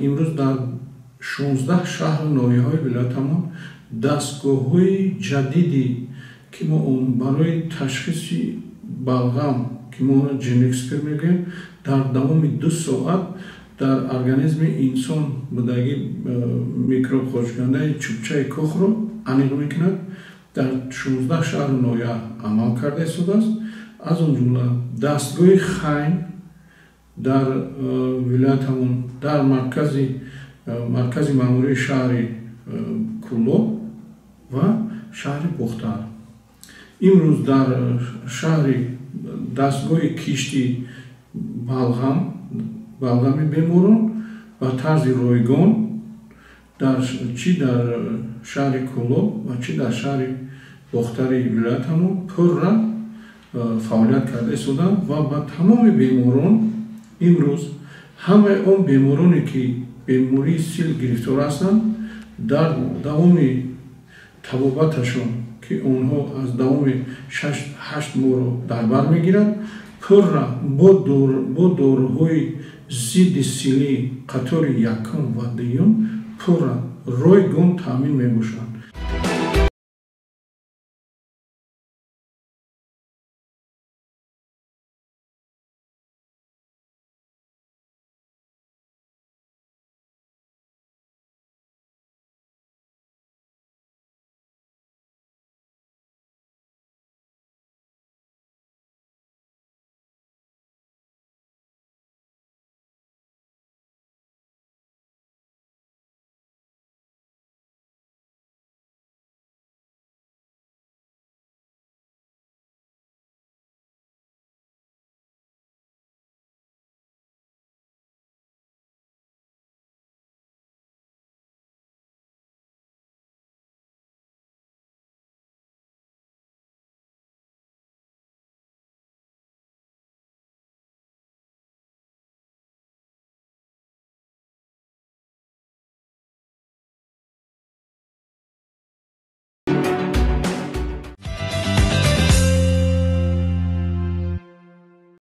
Имрӯз дар 16 шаҳру ноҳияҳои вилоятамон дастгоҳҳои ҷадиде, ки мо барои ташхиси балғам, ки мо онро ГеneXpert мегӯем, дар давоми 2 соат дар организми инсон будаги микробхоҷкунандаи чӯбчаи Кохро аниқ мекунад, дар 16 шаҳру ноҳия амал карда истодааст. Аз он ҷумла дастгоҳи Хайм дар вилоятамон, дар маркази маъмурии шаҳри Кӯлоб ва шаҳри Бохтар. Имрӯз дар шаҳри дастгоҳи кишти балғами беморон ба тарзи ройгон дар чӣ дар шаҳри Кӯлоб ва чӣ дар шаҳри Бохтари вилоятамон пурра фаъолият карда истодаанд ва ба тамоми беморон, имрӯз ҳамаи он бемороне, ки бемории сил гирифтор ҳастанд, дар давоми табобаташон, ки онҳо аз давоми 6-8 моҳро дар бар мегирад, пурра бо доруҳои зидди силӣ қатори якум ва дуюм пурра ройгон таъмин мебошанд.